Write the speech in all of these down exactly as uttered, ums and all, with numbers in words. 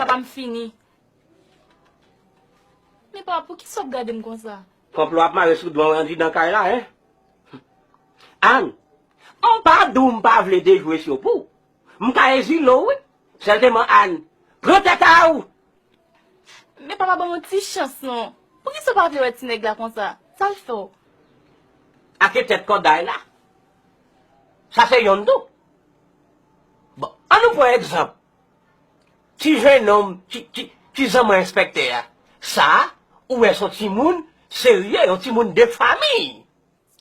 Papa, m fini. Men papa, poukisa w ap gade m konsa? Konplo ap mare sou dwen w andidan kay la, en? Ann, m pa di w m pa vle dejwe sou pou w. M ka ezile w, wi. Sèlteman, Ann, pran tèt a w! Men papa, ban m yon ti chans non. Poukisa w pa vle wè ti nèg la konsa? Sa l fè w? Ake tèt kòday la. Sa se yonn tou. Bon, ann nou pran egzanp. Ti jennonm, ti, ti, ti zanman enspèktè a. Sa, ou wè se yon timoun serye, yon timoun de fanmi.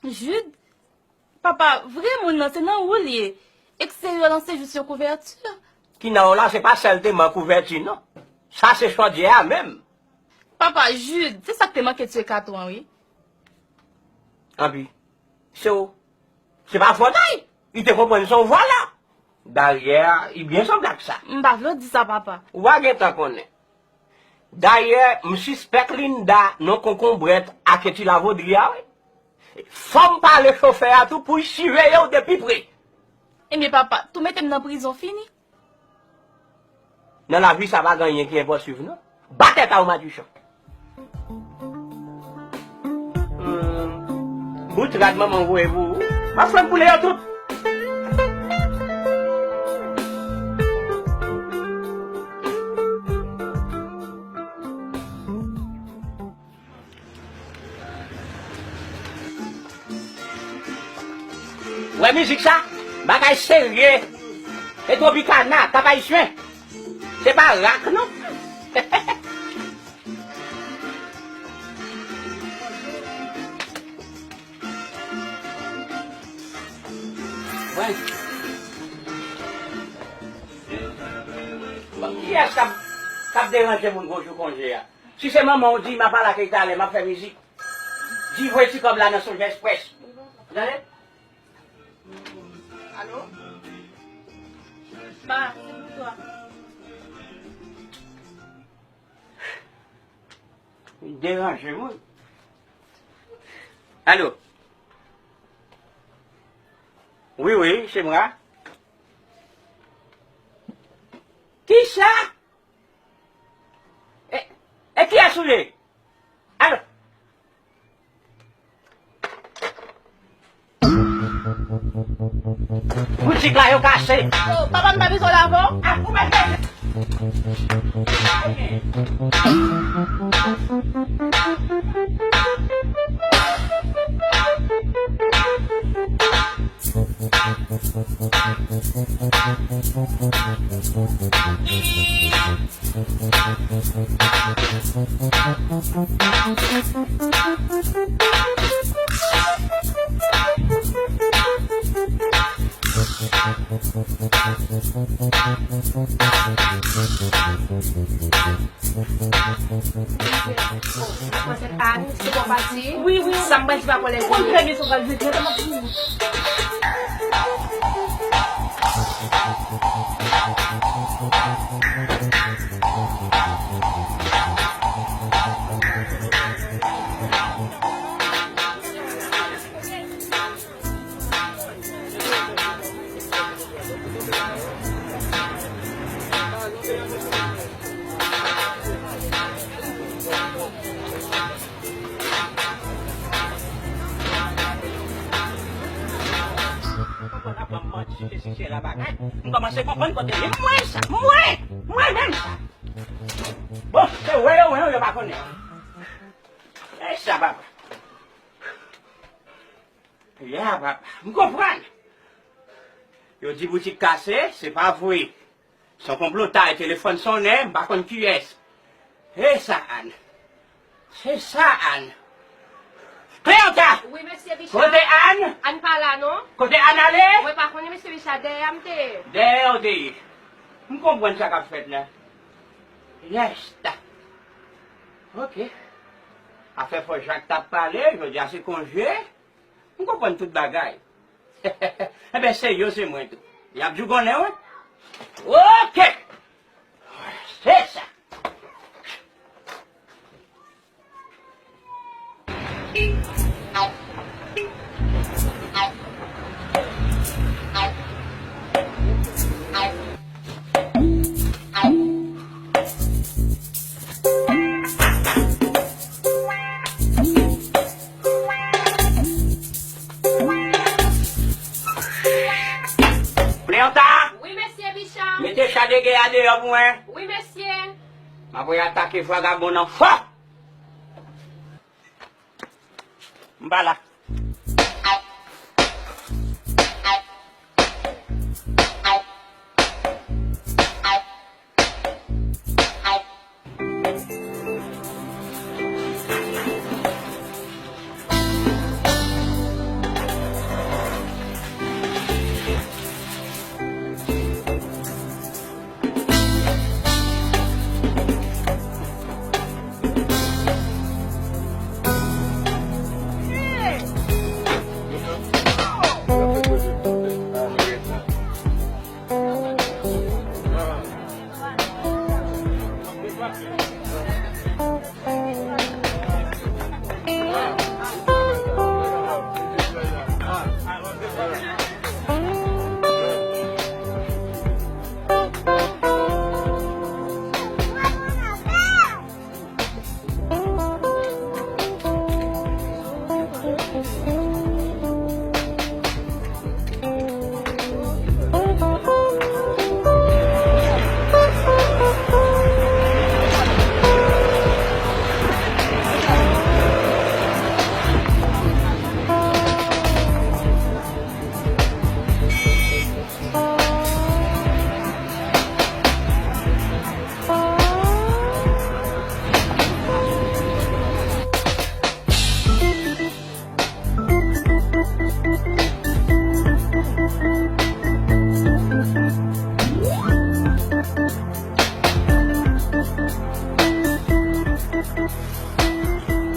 Jude, papa, vre moun nan se nan ou l ye. Eksteryè lan se jis yon kouvèti. Ki nan w la, se pa sèlteman kouvèti non. Sa se chòdyè a menm. Papa, Jude, se sa k te manke tiye katon an, wi. Anpi, se w. Se pa fòt a l. Li te konprann se yon vòlè. Dayè, li byen sanble ak sa. M pa vle w di sa, papa. Ou a gentan konnen. Dayè, m sispèk Linda nan konkonbrèt ake ti lavodri a, wi. Fò m pale chofè a tou pou l siveye w de pi pre. Ebyen, papa, tou mete m nan prizon fini. Nan lavi sa pa gen anyen ki enposib non. Ba tèt a w madichon. Hmm. Bout rad manman voye pou ou. M ap fè m boule yo tout. Wè mizik sa? Bagay serye. Se Tropicana, Cap Haïtien. Se pa rak non. Wè. Bon, kiyès k ap, k ap deranje moun gwo jou konje a? Si se manman w, di m ap al akèy talè, m ap fè mizik. Di voye ti kòb la nan Sonjè Express. Tande? Alo? Pa, se pou twa. Deranje moun. Alo? Wi, wi, se mwen. Kisa? E, e kiyès ou ye? Alo? Boutik la yo kase. Yo, papa, m pa bezwen w la avè w. Ah, ou mèt gade. Mademoiselle Anne, se bon pati. Wi, wi, wi. Sa m pral di pa pwòlè. Ou konn trè byen sa w pral di, trè byen. Konprann ap ban m manti, se sijè la bagay. M kòmanse konprann kote li. Mwen sa, mwen, mwen menm sa. Bon, se wè yo, wè yo, yo pa konnen. E sa, papa. Ya, papa, m konprann. Yo di boutik kase, se pa vre. Se yon konplo, tay, telefòn sonnen, m pa konn kiyès. E sa, Ann. Se sa, Ann. Cléanta! Wi, mesye Bicha. Kote Ann? Ann pa la, non. Kote Ann ale? Mwen pa konnen, mesye Bicha, dèyè a m te ye. Dèyè a w te ye. M konprann sa k ap fèt la. Yèsta. Ok. Afè fò Jak t ap pale, jodi a se konje. M konprann tout bagay. Enben, se yo, se mwen tou. Y ap djougonnen, wi. Ok! Se sa. Yo pou mwen. Wi, mesye. M ap voye atake vagabon nan fò. M pa la.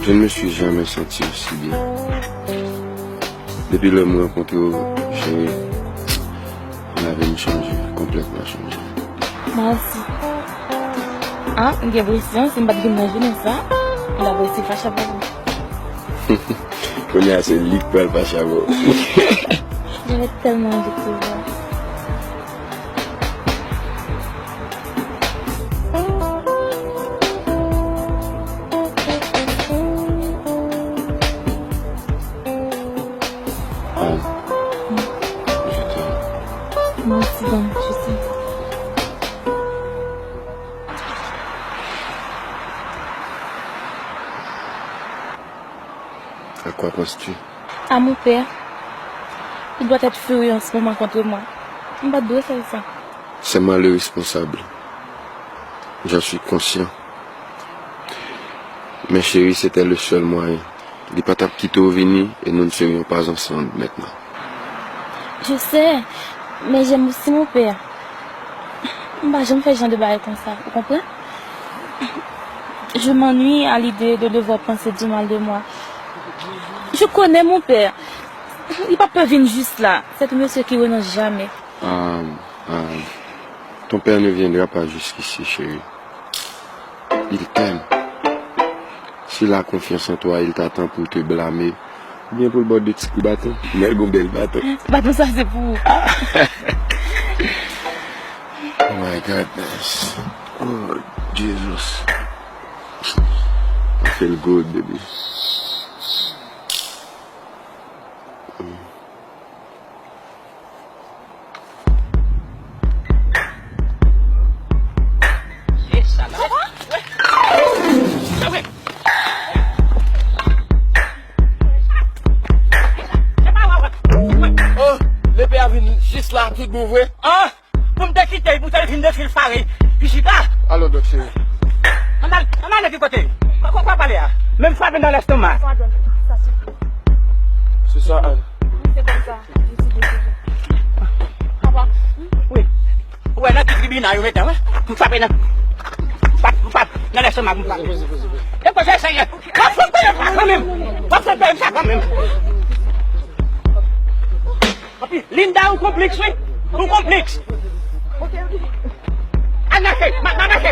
Je ne me suis jamais senti aussi bien. Depi lè m rankontre w, cheri, lavi m chanje, konplètman chanje. Mwen osi. Ah, m gen presyon, si m pa t vin nan jounen sa, m ta prese fache avè w. Kounye a se li k pral fache avè w. J'avais tellement envie de te voir. Ann, je t'aime. Moi aussi, Dom, je t'aime. À quoi penses-tu? À mon père. Il doit être furieux en ce moment contre moi. M pa t dwe fè l sa. C'est moi le responsable. J'en suis conscient. Mais chérie, c'était le seul moyen. Li pa t ap kite w vini et nous ne serions pas ensemble maintenant. Je sais, mais j'aime aussi mon père. M pa janm fè jan de bagay konsa, ou konprann? Je m'ennuie à l'idée de le voir penser du mal de moi. Je connais mon père. Li p ap vin jis la. C'est un monsieur qui renonce jamais. Ah, ah, ton père ne viendra pas jusqu'ici, chérie. Il t'aime. S'il a confiance en toi, il t'attend pour te blâmer. Oubyen pou l ba w de ti kou baton. Nèg gon bèl baton. Baton sa se pou ou. Oh my goodness. Oh, Jesus. I feel good, baby. Oh, lepe a vin jis la, tout bon vre. Ah! Pou m te kite l, pou te vin de fil fare. Pi chita. Alò, dòk cheri. Ann al, ann ale pi kote. Kwa, kwa, kwa pale a? Menm frape nan lèstomak. Se sa, Ann. Wi. Ou wè nan ki tribinal yo mete, wi. M frape nan, m frape, m frape nan lèstomak, m frape. E koze serye. W ap frape m sa kanmenm. W ap frape m sa kanmenm. Anpi, Linda, ou konpliks, wi. Ou konpliks. Al mache, ma, ma mache.